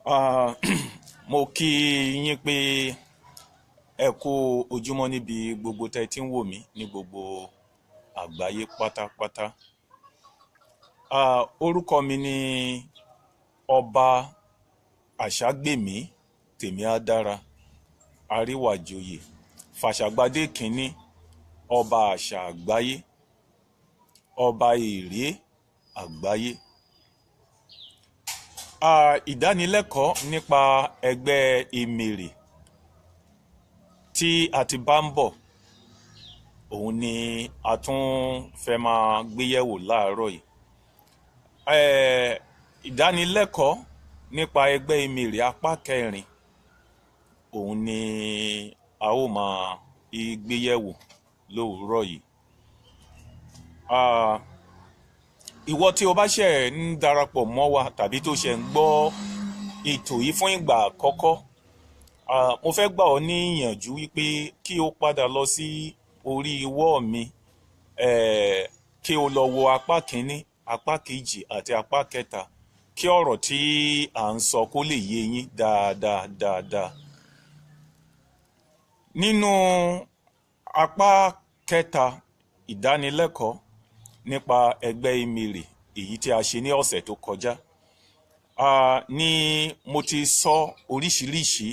Ah, mo kí yín pé ẹ kú ojúmọ́ níbi gbogbo tẹ́ ti ń wò mí ní gbogbo àgbáyé pátápátá. Ah, orúkọ mi ni Ọba Àṣàgbèmí Tèmíádára Àríwájòyè Fàṣàgbadé kínní, ọba àṣà àgbáyé, ọba èrè àgbáyé. Ah, ìdánilẹ́kọ̀ọ́ nípa ẹgbẹ́ Emèrè tí a ti bá ń bọ̀, òun ni a tún fẹ́ máa gbéyẹ̀wò láàárọ̀ yìí. Ìdánilẹ́kọ̀ọ́ nípa ẹgbẹ́ Emèrè apá kẹrin, òun ni a ó máa gbéyẹ̀wò lówùúrọ̀ yìí. Ah, ìwọ tí o bá ṣẹ̀ ń darapọ̀ mọ́ wa tàbí tó ṣẹ̀ ń gbọ́ ètò yìí fún ìgbà àkọ́kọ́, mo fẹ́ gbà ọ́ ní ìyànjú wípé kí o padà lọ sí orí ìwọ́ mi, kí o lọ wo apá kínní, apá kejì àti apá kẹta, kí ọ̀rọ̀ tí à ń sọ kó lè yé yín dáadáa dáadáa. Nínú apá kẹta ìdánilẹ́kọ̀ọ́ nípa ẹgbẹ́ Emèrè èyí tí a ṣe ní ọ̀sẹ̀ tó kọjá, ní mo ti sọ oríṣiríṣi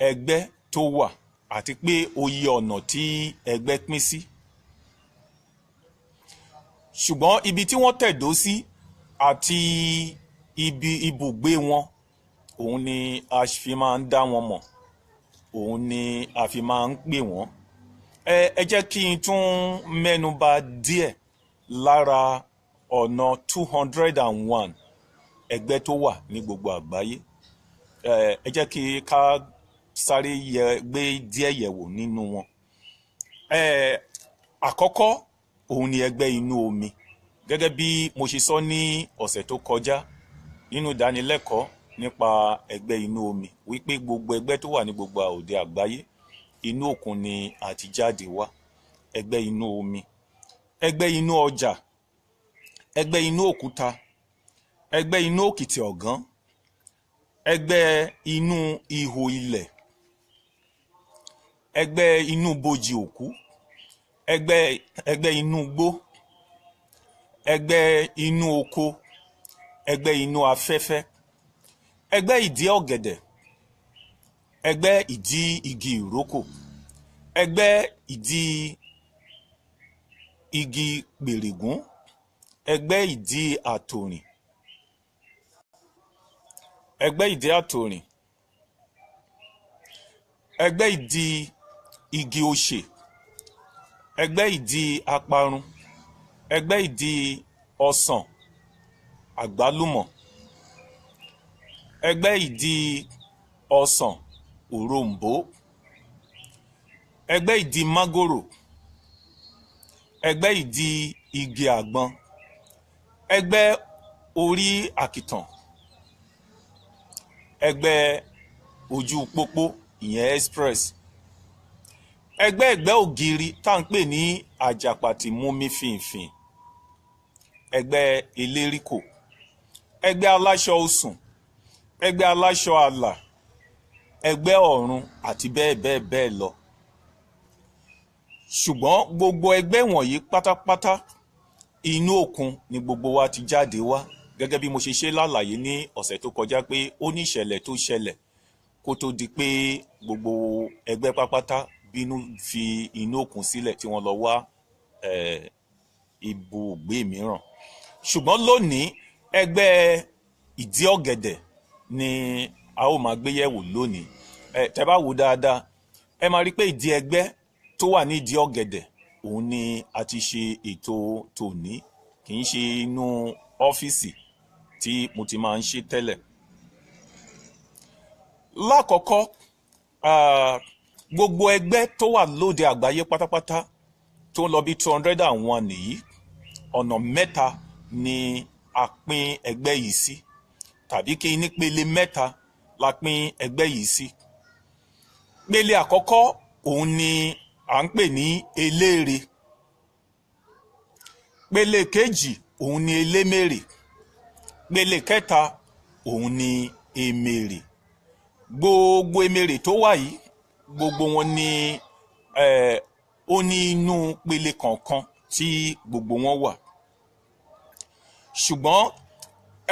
ẹgbẹ́ tó wà àti pé oye ọ̀nà tí ẹgbẹ́ pín sí. Ṣùgbọ́n ibi tí wọ́n tẹ̀dó sí àti ibi ibùgbé wọn, òun ni a fi máa ń dá wọn mọ̀, òun ni a fi máa ń pè wọ́n. Ẹ jẹ́ kí n tún mẹ́nu bà díẹ̀ lára ọ̀nà 201 ẹgbẹ́ tó wà ní gbogbo àgbáyé. Ẹ jẹ́ kí ká sáré gbé díẹ̀ yẹ̀wò nínú wọn. Àkọ́kọ́ òun ni ẹgbẹ́ inú omi. Gẹ́gẹ́ bí mo ṣe sọ ní ọ̀sẹ̀ tó kọjá nínú ìdánilẹ́kọ̀ọ́ nípa ẹgbẹ́ inú omi, wípé gbogbo ẹgbẹ́ tó wà ní gbogbo òde àgbáyé, inú òkun ni a ti jáde wá. Ẹgbẹ́ inú omi, ẹgbẹ́ inú ọjà, ẹgbẹ́ inú òkúta, ẹgbẹ́ inú òkìtì ọ̀gán, ẹgbẹ́ inú ihò ilẹ̀, ẹgbẹ́ inú bojì òkú, ẹgbẹ́ inú igbó, ẹgbẹ́ inú oko, ẹgbẹ́ inú afẹ́fẹ́, ẹgbẹ́ ìdí ọ̀gẹ̀dẹ̀, ẹgbẹ́ ìdí igi ìrókò, ẹgbẹ́ ìdí igi pèrègún, ẹgbẹ́ ìdí àtòrìn, ẹgbẹ́ ìdí àtòrìn, ẹgbẹ́ ìdí igi osè, ẹgbẹ́ ìdí aparun, ẹgbẹ́ ìdí ọsàn àgbálùmọ̀, ẹgbẹ́ ìdí ọsàn òroǹbó, ẹgbẹ́ ìdí mángòrò, ẹgbẹ́ ìdí igi àgbọn, ẹgbẹ́ orí àkìtàn, ẹgbẹ́ ojú pópó ìyẹn express, ẹgbẹ́ ẹ̀gbẹ́ ògiri tá ń pè ní àjàpàtì múmi fìnfìn, ẹgbẹ́ eléríkò, ẹgbẹ́ aláṣọ osùn, ẹgbẹ́ aláṣọ àlà, ẹgbẹ́ ọ̀run àti bẹ́ẹ̀ bẹ́ẹ̀ bẹ́ẹ̀ lọ. Ṣùgbọ́n gbogbo ẹgbẹ́ wọ̀nyí pátápátá, inú òkun ni gbogbo wa ti jáde wá. Gẹ́gẹ́ bí mo ṣe ṣe lálàyé ní ọ̀sẹ̀ tó kọjá pé ó ní ìṣẹ̀lẹ̀ tó ṣẹlẹ̀ kó tó di pé gbogbo ẹgbẹ́ pátápátá bínú fi inú òkun sílẹ̀ tí wọ́n lọ wá ibùgbé mìíràn. Ṣùgbọ́n lónìí, ẹgbẹ́ ìdí ọ̀gẹ̀dẹ̀ ni a ó máa gbéyẹ̀wò lónìí. Tẹ́ bá wò dáadáa, ẹ máa rí pé ìdí ẹgbẹ́ tó wà ní ìdí ọ̀gẹ̀dẹ̀ òun ni a ti ṣe ètò tòní, kì í ṣe inú ọ́fíìsì tí mo ti máa ń ṣe tẹ́lẹ̀. Lákọ̀ọ́kọ́, gbogbo ẹgbẹ́ tó wà lóde àgbáyé pátápátá tó ń lọ bí 201 nìyí, ọ̀nà mẹ́ta ni a pín ẹgbẹ́ yìí sí, tàbí kí ní pele mẹ́ta la pín ẹgbẹ́ yìí sí. Pele àkọ́kọ́ òun ni à ń pè ní eléere. Pele kejì òun ni elémèrè. Pele kẹta òun ni emèrè. Gbogbo emèrè tó wà yìí, gbogbo wọn ni ó ní inú pele kọ̀ọ̀kan tí gbogbo wọn wà. Ṣùgbọ́n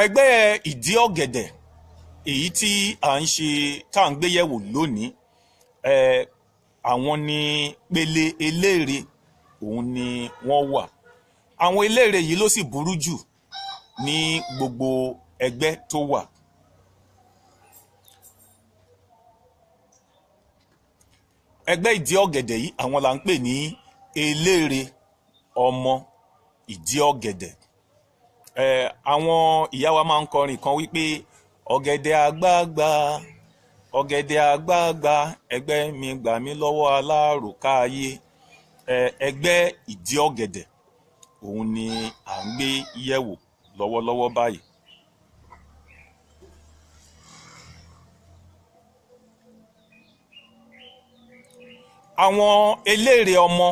ẹgbẹ́ ìdí ọ̀gẹ̀dẹ̀ èyí tí à ń ṣe tá à ń gbéyẹ̀wò lónìí, àwọn ni pele eléèrè, òun ni wọ́n wà. Àwọn eléèrè yìí ló sì burú jù ní gbogbo ẹgbẹ́ tó wà. Ẹgbẹ́ ìdí ọ̀gẹ̀dẹ̀ yìí àwọn là ń pè ní eléèrè ọmọ ìdí ọ̀gẹ̀dẹ̀. Àwọn ìyá wa máa ń kọrin kan wípé ọ̀gẹ̀dẹ̀ àgbààgbà, ọ̀gẹ̀dẹ̀ àgbààgbà, ẹgbẹ́ mi gbà mí lọ́wọ́ aláròká ayé. Ẹgbẹ́ ìdí ọ̀gẹ̀dẹ̀ òun ni à ń gbé yẹ̀wò lọ́wọ́lọ́wọ́ báyìí. Àwọn eléèrè ọmọ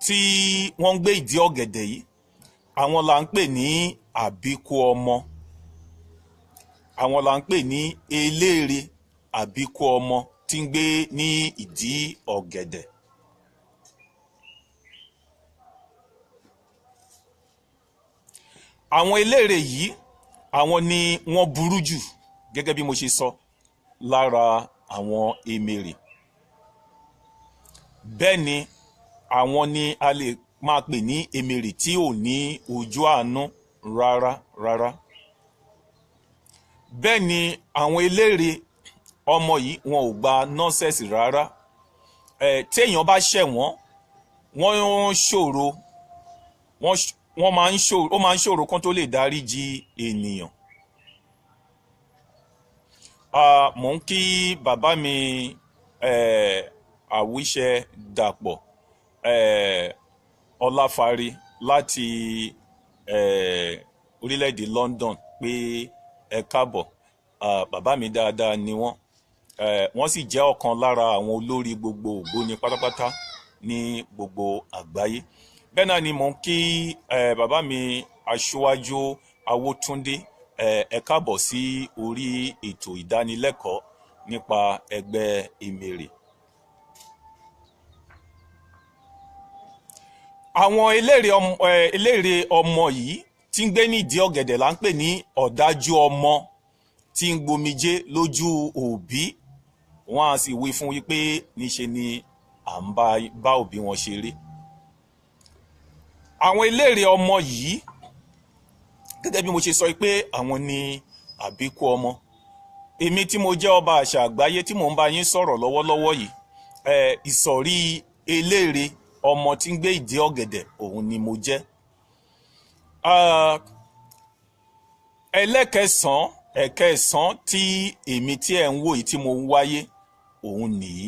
tí wọ́n ń gbé ìdí ọ̀gẹ̀dẹ̀ yìí, àwọn là ń pè ní àbíkú ọmọ. Àwọn là ń pè ní eléèrè àbíkú ọmọ tí ń gbé ní ìdí ọ̀gẹ̀dẹ̀. Àwọn eléèrè yìí, àwọn ni wọ́n burú jù gẹ́gẹ́ bí mo ṣe sọ lára àwọn emèrè. Bẹ́ẹ̀ ni àwọn ni a lè máa pè ní emèrè tí ò ní ojú àánú rárá rárá. Bẹ́ẹ̀ ni àwọn eléèrè ọmọ yìí wọn ò gba nọ́sẹ̀sì rárá. Tí èèyàn bá ṣẹ̀ wọ́n, wọ́n ṣòro, wọ́n máa ń ṣòro, ó máa ń ṣòro kán tó lè dáríjì ènìyàn. Mò ń kí bàbá mi Àwíṣẹ Dàpọ̀ Ọláfáre láti orílẹ̀-èdè London pé ẹ káàbọ̀. Bàbá mi dáadáa ni wọ́n. Wọ́n sì jẹ́ ọ̀kan lára àwọn olórí gbogbo ògbóni pátápátá ní gbogbo àgbáyé. Bẹ́ẹ̀ náà ni mò ń kí bàbá mi Aṣíwájú Awótúndé, ẹ káàbọ̀ sí orí ètò ìdánilẹ́kọ̀ọ́ nípa ẹgbẹ́ emèrè. Àwọn eléèrè ọmọ yìí tí ń gbé ní ìdí ọ̀gẹ̀dẹ̀ là ń pè ní ọ̀dájú ọmọ tí ń gbomijé lójú òbí. Wọ́n á sì wí fún wípé níṣe ni à ń bá òbí wọn ṣeré. Àwọn eléèrè ọmọ yìí, gẹ́gẹ́ bí mo ṣe sọ pé àwọn ni àbíkú ọmọ. Èmi tí mo jẹ́ ọba àṣà àgbáyé tí mò ń bá yín sọ̀rọ̀ lọ́wọ́lọ́wọ́ yìí, ìsọ̀rí eléèrè ọmọ tí ń gbé ìdí ọ̀gẹ̀dẹ̀ òun ni mo jẹ́. Ẹlẹ́kẹsàn-án, ẹ̀kẹsàn-án tí èmi tí ẹ̀ ń wò yìí tí mo ń wáyé òun nìyí.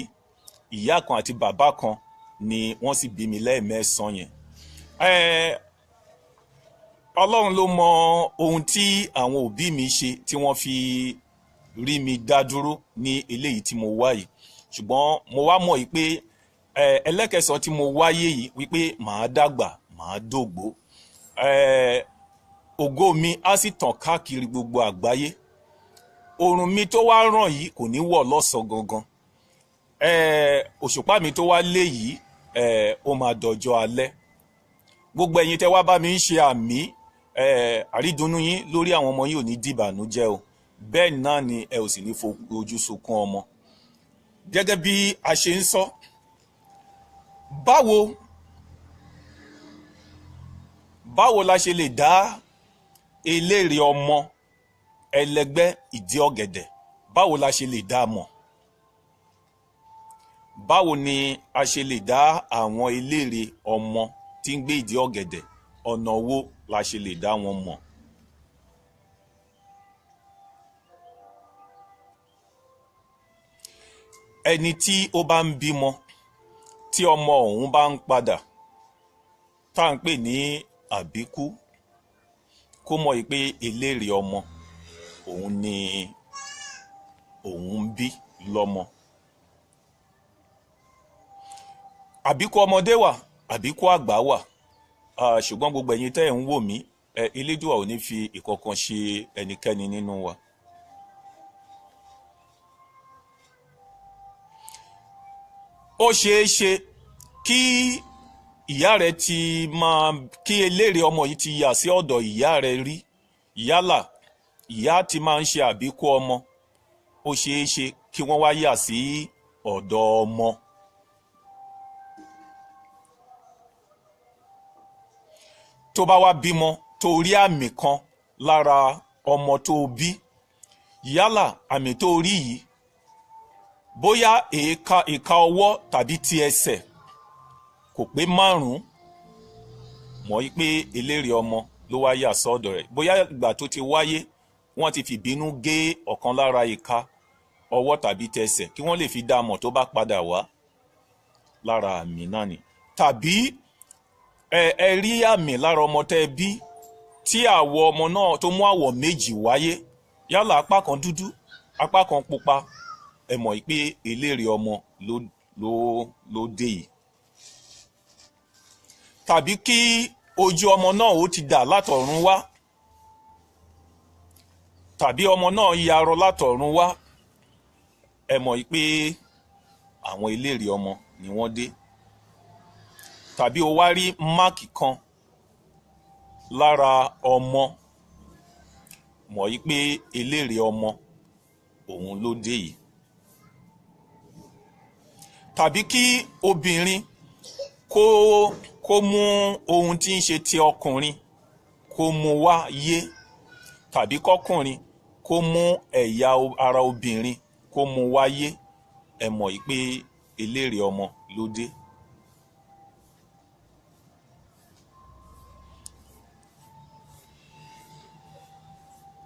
Ìyá kan àti bàbá kan ni wọ́n sì bí mi lẹ́ẹ̀mẹ́sàn-án yẹn. Ọlọ́run ló mọ ohun tí àwọn òbí mi ṣe tí wọ́n fi rí mi dá dúró ní eléyìí tí mo wá yìí. Ṣùgbọ́n mo wá mọ̀ yìí pé ẹlẹ́kẹsàn-án tí mo wáyé yìí wípé màá dàgbà, màá dògbó. Ògo mi á sì tàn káàkiri gbogbo àgbáyé. Oòrùn mi tó wá ràn yìí kò ní wọ̀ lọ́sàn-án gangan. Òṣùpá mi tó wá lé yìí, ó máa dọjọ́ alẹ́. Gbogbo ẹ̀yin tẹ́ wá bá mi ń ṣe àmì, àrídùnnú yín lórí àwọn ọmọ yín ò ní dìbànújẹ́ o. Bẹ́ẹ̀ náà ni ẹ ò sì ní fojú sunkún ọmọ. Gẹ́gẹ́ bí a ṣe ń sọ, báwo la ṣe lè dá eléèrè ọmọ ẹlẹgbẹ́ ìdí ọ̀gẹ̀dẹ̀, báwo la ṣe lè dá a mọ̀? Báwo ni a ṣe lè dá àwọn eléèrè ọmọ tí ń gbé ìdí ọ̀gẹ̀dẹ̀, ọ̀nà wo la ṣe lè dá wọn mọ̀? Ẹni tí ó bá ń bímọ, tí ọmọ òun bá ń padà, tá à ń pè ní àbíkú, kó mọ̀ pé eléèrè ọmọ òun ni òun ń bí lọ́mọ. Àbíkú ọmọdé wà, àbíkú àgbà wà. Ṣùgbọ́n gbogbo ẹ̀yin tẹ́ ẹ̀ ń wò mí, Elédùà ò ní fi ìkọ̀kan ṣe ẹnikẹ́ni nínú wa. Ó ṣeé ṣe kí ìyá rẹ̀ ti máa kí eléré ọmọ yìí ti yà sí ọ̀dọ̀ ìyá rẹ̀ rí. Yálà ìyá ti máa ń ṣe àbíkú ọmọ, ó ṣeé ṣe kí wọ́n wá yà sí ọ̀dọ̀ ọmọ. Tó bá wá bímọ tó rí àmì kan lára ọmọ tó bí, yálà àmì tó rí yìí bóyá ìka ọwọ́ tàbí ti ẹsẹ̀ kò pé 5, mọ̀ pé eléré ọmọ ló wá yà sọ́dọ̀ rẹ̀. Bóyá ìgbà tó ti wáyé wọ́n ti fìbínú gé ọ̀kan lára ìka ọwọ́ tàbí tẹsẹ̀ kí wọ́n lè fi dá a mọ̀ tó bá padà wá, lára àmì náà ni. Tàbí ẹ rí àmì lára ọmọ tẹ́ ẹ bí tí àwọ̀ ọmọ náà tó mú àwọ̀ méjì wáyé, yálà apá kan dúdú apá kan pupa, ẹ mọ̀ pé eléré ọmọ ló dé yìí. Tàbí kí ojú ọmọ náà ó ti dà látọ̀run wá, tàbí ọmọ náà yarọ látọ̀run wá, ẹ mọ̀ pé àwọn eléré ọmọ ni wọ́n dé. Tàbí o wá rí máàkì kan lára ọmọ, mọ̀ pé eléré ọmọ òun ló dé yìí. Tàbí kí obìnrin kó mú ohun tí ń ṣe ti ọkùnrin kó mú wá yé, tàbí kọkùnrin kó mú ẹ̀yà ara obìnrin kó mú wá yé, ẹ mọ̀ pé eléré ọmọ ló dé.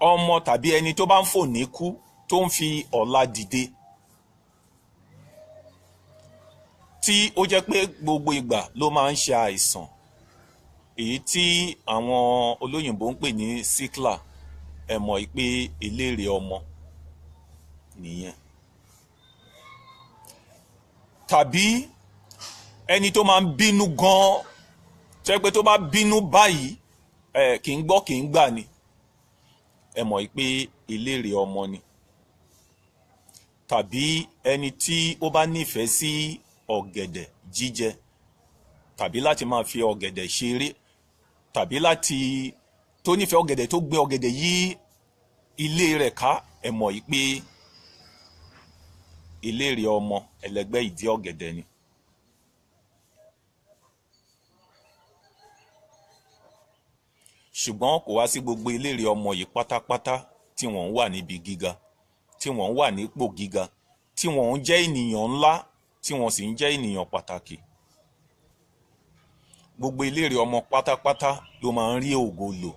Ọmọ tàbí ẹni tó bá ń fò ní kú tó ń fi ọ̀la dìde, tí ó jẹ́ pé gbogbo ìgbà ló máa ń ṣe àìsàn, èyí tí àwọn olóyìnbó ń pè ní síklà, ẹ mọ̀ pé eléré ọmọ nìyẹn. Tàbí ẹni tó máa ń bínú gan-an, jẹ́ pé tó bá bínú báyìí kì í gbọ́ kì í gbà ni, ẹ mọ̀ pé eléré ọmọ ni. Tàbí ẹni tí ó bá nífẹ̀ẹ́ sí ọ̀gẹ̀dẹ̀ jíjẹ, tàbí láti máa fi ọ̀gẹ̀dẹ̀ ṣeré, tàbí láti tó nífẹ̀ẹ́ ọ̀gẹ̀dẹ̀ tó gbé ọ̀gẹ̀dẹ̀ yí ilé rẹ̀ ká, ẹ mọ̀ pé eléré ọmọ ẹlẹgbẹ́ ìdí ọ̀gẹ̀dẹ̀ ni. Ṣùgbọ́n kò wá sí gbogbo eléré ọmọ yìí pátápátá tí wọ́n wà níbi gíga, tí wọ́n wà nípò gíga, tí wọ́n ń jẹ́ ènìyàn ńlá, tí wọ́n sì ń jẹ́ ènìyàn pàtàkì. Gbogbo eléré ọmọ pátápátá ló máa ń rí ògo lò.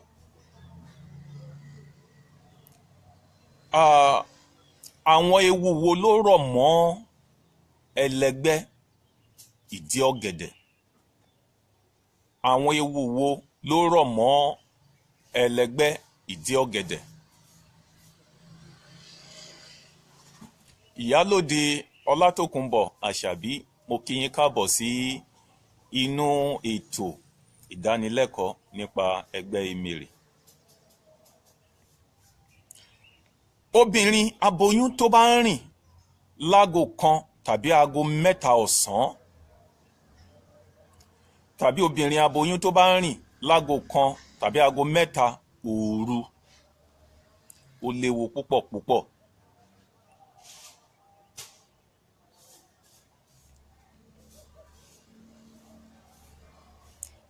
Àwọn ewu wo ló rọ̀ mọ́ ẹlẹgbẹ́ ìdí ọ̀gẹ̀dẹ̀? Àwọn ewu wo ló rọ̀ mọ́ ẹlẹgbẹ́ ìdí ọ̀gẹ̀dẹ̀? Ìyálóde Ọlátòkúnbọ̀ Àṣàbí, mo kí yín káàbọ̀ sí inú ètò ìdánilẹ́kọ̀ọ́ nípa ẹgbẹ́ Emèrè. Obìnrin aboyún tó bá ń rìn láago 1 tàbí aago 3 ọ̀sán, tàbí obìnrin aboyún tó bá ń rìn láago 1 tàbí aago 3 òru, ó léwu púpọ̀ púpọ̀.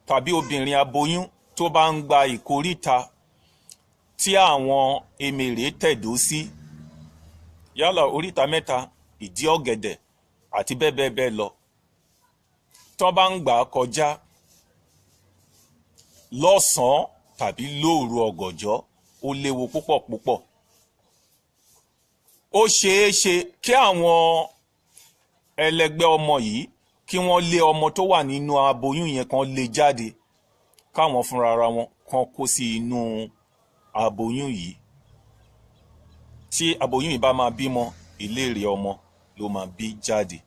Tàbí obìnrin aboyún tó bá ń gba ìkóríta tí àwọn emèrè tẹ̀dó sí, yálà oríta 3, ìdí ọ̀gẹ̀dẹ̀ àti bẹ́ẹ̀ bẹ́ẹ̀ bẹ́ẹ̀ lọ, tó bá ń gbà kọjá lọ́sàn-án tàbí lóru ọ̀gànjọ́, ó léwu púpọ̀ púpọ̀. Ó ṣeé ṣe kí àwọn ẹlẹgbẹ́ ọmọ yìí kí wọ́n lé ọmọ tó wà nínú aboyún yẹn kan lé jáde, káwọn fúnra ara wọn kan kó sí inú aboyún yìí. Tí aboyún yìí bá máa bímọ, ìlérí ọmọ ló máa bí jáde.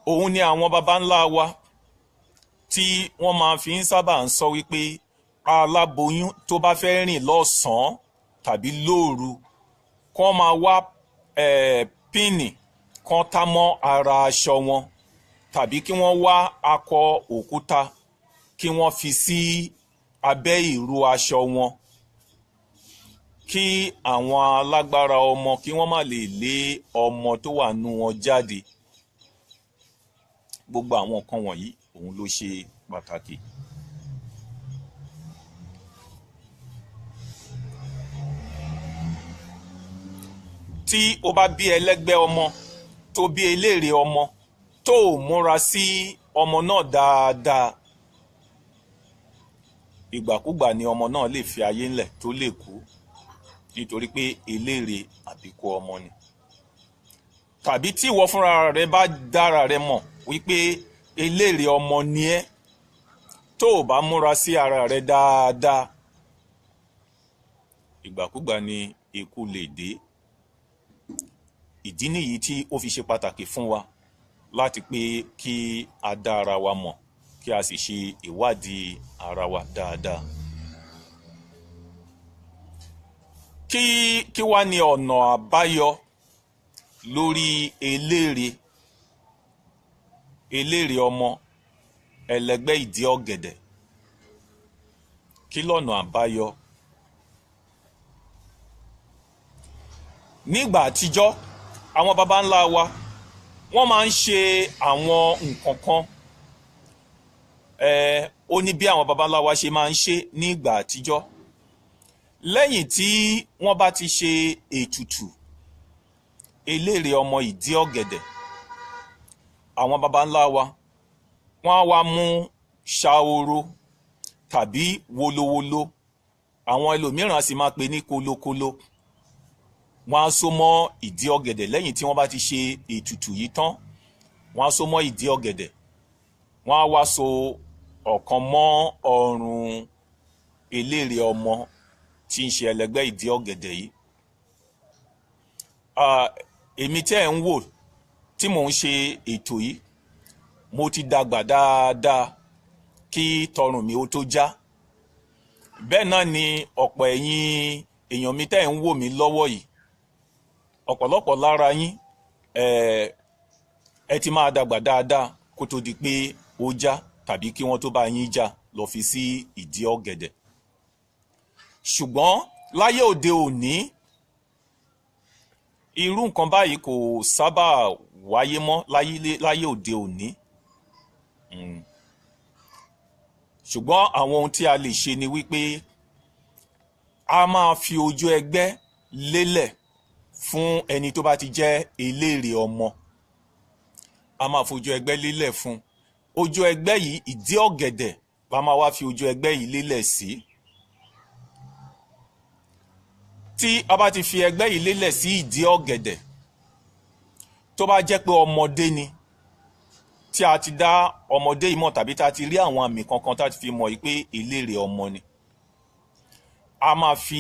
Òun ni àwọn baba ńlá wa tí wọ́n máa fi ń sábà ń sọ wípé aláboyún tó bá fẹ́ rìn lọ́sàn-án tàbí lóru kó máa wá píìnì kan tá mọ́ ara aṣọ wọn, tàbí kí wọ́n wá akọ òkúta kí wọ́n fi sí abẹ́ ìró aṣọ wọn, kí àwọn alágbára ọmọ kí wọ́n má lè lé ọmọ tó wà nú wọn jáde. Gbogbo àwọn nǹkan wọ̀nyí òun ló ṣe pàtàkì. Tí o bá bí ẹlẹ́gbẹ́ ọmọ, tó bí eléèrè ọmọ, tó o múra sí ọmọ náà dáadáa, ìgbàkúgbà ni ọmọ náà lè fi ayé ńlẹ̀ tó lè kú, nítorí pé eléèrè àbíkú ọmọ ni. Tàbí tí ìwọ fúnra rẹ bá dára rẹ mọ̀ wípé eléèrè ọmọ ni ẹ́, tó o bá múra sí ara rẹ dáadáa, ìgbàkúgbà ni ikú lè dé. Ìdí nìyí tí ó fi ṣe pàtàkì fún wa láti pé kí a dá ara wa mọ̀, kí a sì ṣe ìwádìí ara wa dáadáa. Kí wá ní ọ̀nà àbáyọ lórí eléèrè ọmọ ẹlẹgbẹ́ ìdí ọ̀gẹ̀dẹ̀? Kí lọ̀nà àbáyọ? Nígbà àtijọ́, àwọn baba ńlá wa wọ́n máa ń ṣe àwọn nǹkan kan. Ó ní bí àwọn baba ńlá wa ṣe máa ń ṣe nígbà àtijọ́. Lẹ́yìn tí wọ́n bá ti ṣe ètùtù eléèrè ọmọ ìdí ọ̀gẹ̀dẹ̀, àwọn baba ńlá wa wọ́n á wá mú ṣaoro tàbí wolowolo, àwọn ẹlòmíràn sì máa pè ní kolokolo. Wọ́n á so mọ́ ìdí ọ̀gẹ̀dẹ̀. Lẹ́yìn tí wọ́n bá ti ṣe ètùtù yìí tán, wọ́n á so mọ́ ìdí ọ̀gẹ̀dẹ̀. Wọ́n á wá so ọ̀kan mọ́ ọrùn eléèrè ọmọ tí ń ṣe ẹlẹgbẹ́ ìdí ọ̀gẹ̀dẹ̀ yìí. Èmi tẹ́ ẹ̀ ń wò tí mò ń ṣe ètò yìí, mo ti dàgbà dáadáa kí tọrùn mi ó tó já. Bẹ́ẹ̀ náà ni ọ̀pọ̀ ẹ̀yin èèyàn mi tẹ́ ẹ̀ ń wò mí lọ́wọ́ yìí, ọ̀pọ̀lọpọ̀ lára yín ẹ ti máa dàgbà dáadáa kó tó di pé ó já tàbí kí wọ́n tó bá yín já lọ fi sí ìdí ọ̀gẹ̀dẹ̀. Ṣùgbọ́n láyé òde òní, irú nǹkan báyìí kò sábà wáyé mọ́ láyé òde òní. Ṣùgbọ́n àwọn ohun tí a lè ṣe ni wípé a máa fi ojú ẹgbẹ́ lélẹ̀ fún ẹni tó bá ti jẹ́ eléèrè ọmọ. A máa fojú ẹgbẹ́ lélẹ̀ fún. Ojú ẹgbẹ́ yìí, ìdí ọ̀gẹ̀dẹ̀ la máa wá fi ojú ẹgbẹ́ yìí lélẹ̀ sí. Tí a bá ti fi ẹgbẹ́ yìí lélẹ̀ sí ìdí ọ̀gẹ̀dẹ̀, tó bá jẹ́ pé ọmọdé ni, tí a ti dá ọmọdé yìí mọ̀ tàbí tá a ti rí àwọn àmì kankan tá a ti fi mọ̀ yìí pé eléèrè ọmọ ni, a máa fi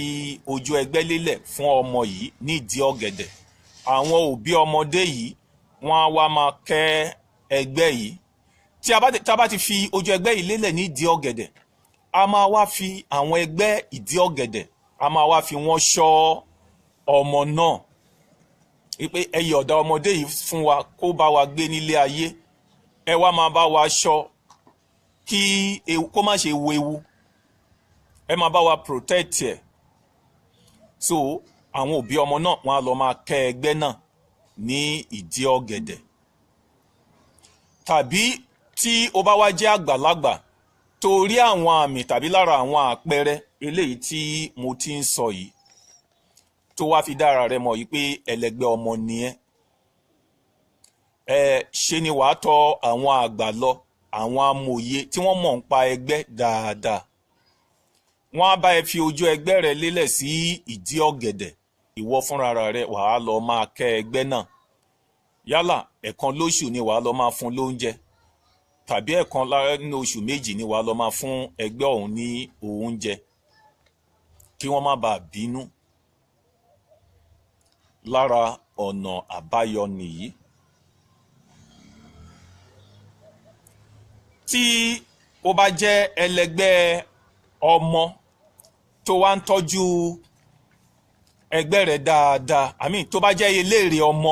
ojú ẹgbẹ́ lélẹ̀ fún ọmọ yìí ní ìdí ọ̀gẹ̀dẹ̀. Àwọn òbí ọmọdé yìí wọ́n á wá máa kẹ́ ẹgbẹ́ yìí. Tí a bá ti fi ojú ẹgbẹ́ yìí lélẹ̀ ní ìdí ọ̀gẹ̀dẹ̀, a máa wá fi àwọn ẹgbẹ́ ìdí ọ̀gẹ̀dẹ̀, a máa wá fi wọ́n ṣọ́ ọmọ náà wípé ẹ yọ̀ọ̀dá ọmọdé yìí fún wa kó bá wa gbé nílé ayé, ẹ wá máa bá wa ṣọ́ kí kó má ṣe wo ewu, ẹ máa bá wa protect ẹ̀. So àwọn òbí ọmọ náà wọ́n á lọ máa kẹ́ ẹgbẹ́ náà ní ìdí ọ̀gẹ̀dẹ̀. Tàbí tí o bá wá jẹ́ àgbàlagbà torí àwọn àmì tàbí lára àwọn àpẹẹrẹ eléyìí tí mo ti ń sọ yìí, tó wá fi dára rẹ mọ̀ yìí pé ẹlẹgbẹ́ ọmọ ni ẹ́, ṣe ni wàá tọ̀ àwọn àgbà lọ, àwọn amòye tí wọ́n mọ̀ ń pa ẹgbẹ́ dáadáa. Wọ́n á bá ẹ fi ojú ẹgbẹ́ rẹ lélẹ̀ sí ìdí ọ̀gẹ̀dẹ̀, ìwọ fúnra rẹ wàá lọ máa kẹ́ ẹgbẹ́ náà. Yálà ẹ̀kan lóṣù ni wàá lọ máa fún lóúnjẹ, tàbí ẹ̀kan nínú oṣù méjì ni wàá lọ máa fún ẹgbẹ́ ọ̀hún ní oúnjẹ, kí wọ́n má bàa bínú. Lára ọ̀nà àbáyọ nìyí. Tí o bá jẹ́ ẹlẹgbẹ́ ọmọ tó wá ń tọ́jú ẹgbẹ́ rẹ̀ dáadáa, àmì tó bá jẹ́ eléèrè ọmọ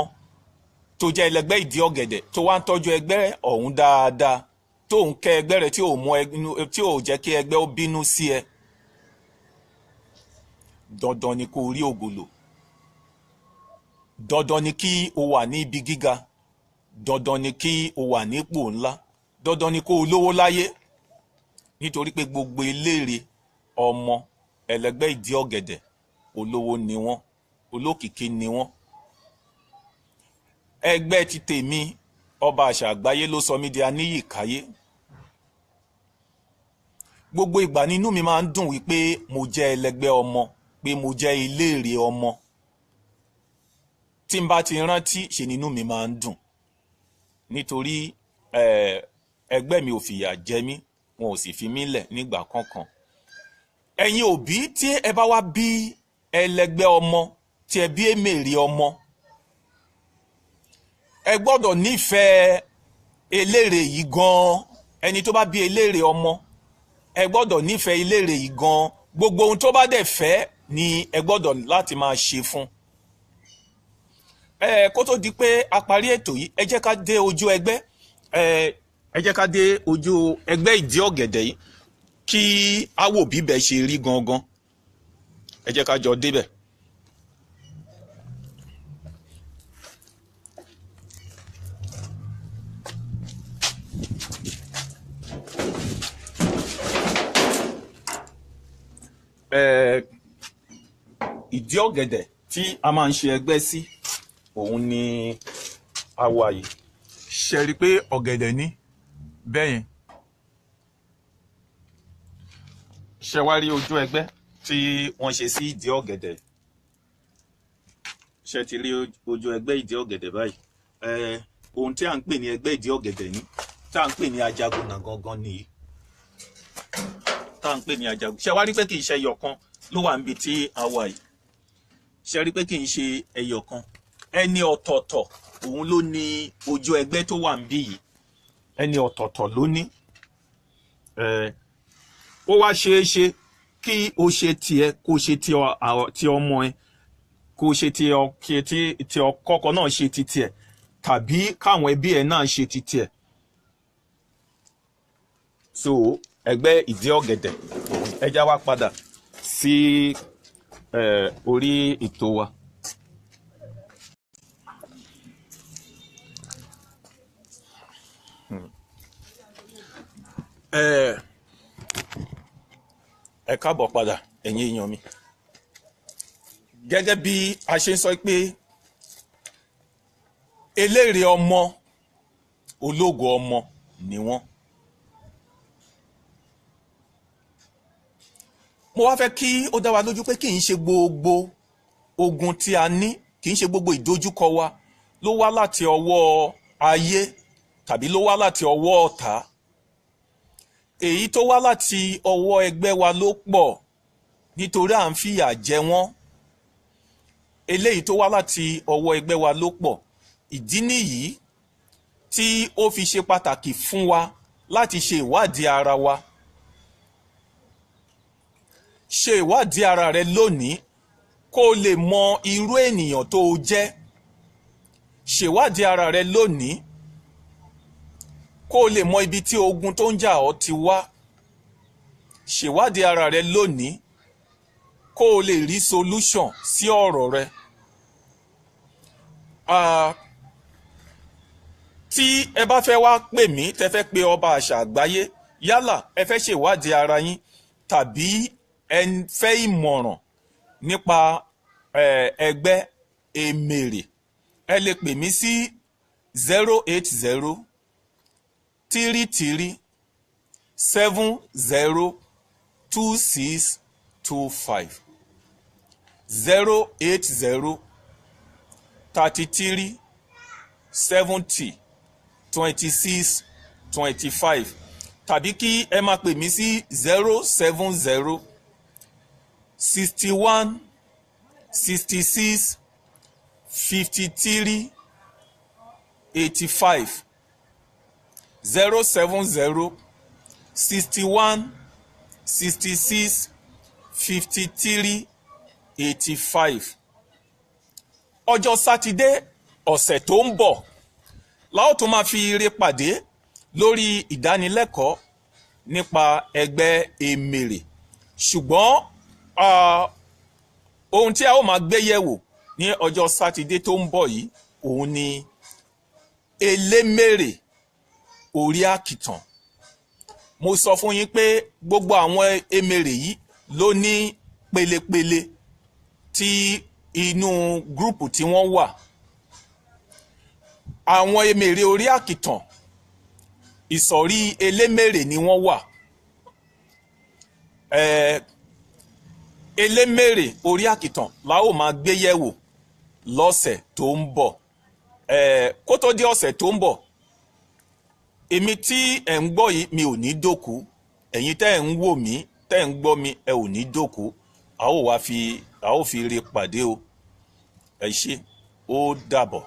tó jẹ́ ẹlẹgbẹ́ ìdí ọ̀gẹ̀dẹ̀, tó wá ń tọ́jú ẹgbẹ́ ọ̀hún dáadáa, tó ń kẹ́ ẹgbẹ́ rẹ, tí ò mú tí ò jẹ́ kí ẹgbẹ́ ó bínú sí ẹ, dandan ni kó rí ògo lò, dandan ni kí o wà ní ibi gíga, dandan ni kí o wà nípò ńlá, dandan ni kó o lówó láyé, nítorí pé gbogbo eléèrè ọmọ ẹlẹgbẹ́ ìdí ọ̀gẹ̀dẹ̀, olówó ni wọ́n, olókìkí ni wọ́n. Ẹgbẹ́ ti tèmi, Ọba Àṣà Àgbáyé, ló sọ mí di aníyìkáyé. Gbogbo ìgbà nínú mi máa ń dùn wípé mo jẹ́ ẹlẹgbẹ́ ọmọ, pé mo jẹ́ eléèrè ọmọ. Tí n bá ti rántí ṣe nínú mi máa ń dùn, nítorí ẹgbẹ́ mi ò fìyà jẹ mí, wọn ò sì fi mí lẹ̀ nígbà kankan. Ẹ̀yin òbí tí ẹ bá wá bí ẹlẹgbẹ́ ọmọ, tí ẹ bí èmèrè ọmọ, ẹ gbọ́dọ̀ nífẹ̀ẹ́ eléré yìí gan-an. Ẹni tó bá bí eléré ọmọ, ẹ gbọ́dọ̀ nífẹ̀ẹ́ eléré yìí gan-an. Gbogbo ohun tó bá dẹ̀ fẹ́ ni ẹ gbọ́dọ̀ láti máa ṣe fún ẹ. Kó tó di pé a parí ètò yìí, ẹ jẹ́ ká dé ojú ẹgbẹ́, ẹ jẹ́ ká dé ojú ẹgbẹ́ ìdí ọ̀gẹ̀dẹ̀ yìí, kí á wò bíbẹ̀ ṣe rí gangan. Ẹ jẹ́ ká jọ débẹ̀. Ìdí ọ̀gẹ̀dẹ̀ tí a máa ń ṣe ẹgbẹ́ sí, òun ni a wà yìí. Ṣe rí i pé ọ̀gẹ̀dẹ̀ ní bẹ́yẹn? Ṣe wá rí ojú ẹgbẹ́ tí wọ́n ṣe sí ìdí ọ̀gẹ̀dẹ̀? Ṣe ti rí ojú ẹgbẹ́ ìdí ọ̀gẹ̀dẹ̀ báyìí? Ohun tí à ń pè ní ẹgbẹ́ ìdí ọ̀gẹ̀dẹ̀ ní, tá à ń pè ní Ajagunà gangan nìyí, tá à ń pè ní Ajagun. Ṣe wá rí pé kì í ṣe ẹyọ kan ló wà níbi tí a wà yìí? Ṣe rí pé kì í ṣe ẹyọ kan? Ẹni ọ̀tọ̀ọ̀tọ̀ òun ló ní ojú ẹgbẹ́ tó wà níbí yìí. Ẹni ọ̀tọ̀ọ̀tọ̀ ló ní. Ó wá ṣeé ṣe kí o ṣe tiẹ̀, kó ṣe ti ọmọ ẹ, kó ṣe ti ọkọ náà, ṣe ti tiẹ̀, tàbí káwọn ẹbí ẹ náà ṣe ti tiẹ̀. So ẹgbẹ́ ìdí ọ̀gẹ̀dẹ̀, ẹ já wá padà sí orí ètò wa. Ẹ káàbọ̀ padà, ẹ̀yin èèyàn mi. Gẹ́gẹ́ bí a ṣe ń sọ pé eléèrè ọmọ, ológo ọmọ ni wọ́n. Mo wá fẹ́ kí ó dá wa lójú pé kì í ṣe gbogbo ogun tí a ní, kì í ṣe gbogbo ìdojúkọ wa ló wá láti ọwọ́ ayé tàbí ló wá láti ọwọ́ ọ̀tá. Èyí tó wá láti ọwọ́ ẹgbẹ́ wa ló pọ̀, nítorí à ń fìyà jẹ wọ́n. Eléyìí tó wá láti ọwọ́ ẹgbẹ́ wa ló pọ̀. Ìdí nìyí tí ó fi ṣe pàtàkì fún wa láti ṣe ìwádìí ara wa. Ṣe ìwádìí ara rẹ lónìí, kó o lè mọ irú ènìyàn tó o jẹ́. Ṣèwádìí ara rẹ lónìí, kó o lè mọ ibi tí ogun tó ń jà ọ́ ti wá. Ṣèwádìí ara rẹ lónìí, kó o lè rí solution sí ọ̀rọ̀ rẹ. Tí ẹ bá fẹ́ wá pè mí, tẹ́ fẹ́ pe Ọba Àṣà Àgbáyé, yálà ẹ fẹ́ ṣèwádìí ara yín tàbí ẹ fẹ́ ìmọ̀ràn nípa ẹgbẹ́ èmèrè, ẹ lè pè mí sí 08033702625, 08033702625, tàbí kí ẹ máa pè mí sí 07061665385, 07061665385. Ọjọ́ Sátidé ọ̀sẹ̀ tó ń bọ̀. La ó tún máa fi ire pàdé lórí ìdánilẹ́kọ̀ọ́ nípa ẹgbẹ́ Emèrè. Ṣùgbọ́n ohun tí a ó máa gbé yẹ̀wò ní ọjọ́ Sátidé tó ń bọ̀ yìí, òun ni Elémèrè orí àkìtàn. Mo sọ fún yín pé gbogbo àwọn emèrè yìí ló ní pelepele tí inú group tí wọ́n wà. Àwọn emèrè orí àkìtàn, ìsọ̀rí elémèrè ni wọ́n wà. Elémèrè orí àkìtàn la ó máa gbé yẹ̀wò lọ́sẹ̀ tó ń bọ̀. Kó tó di ọ̀sẹ̀ tó ń bọ̀, èmi tí ẹ̀ ń gbọ́ yìí, mi ò ní dòkú. Ẹ̀yin tẹ́ ẹ̀ ń wò mí, tẹ́ ẹ̀ ń gbọ́ mi, ẹ ò ní dòkú. A ó wá fi a ó fi ire pàdé o. Ẹ ṣé, ó dàbọ̀.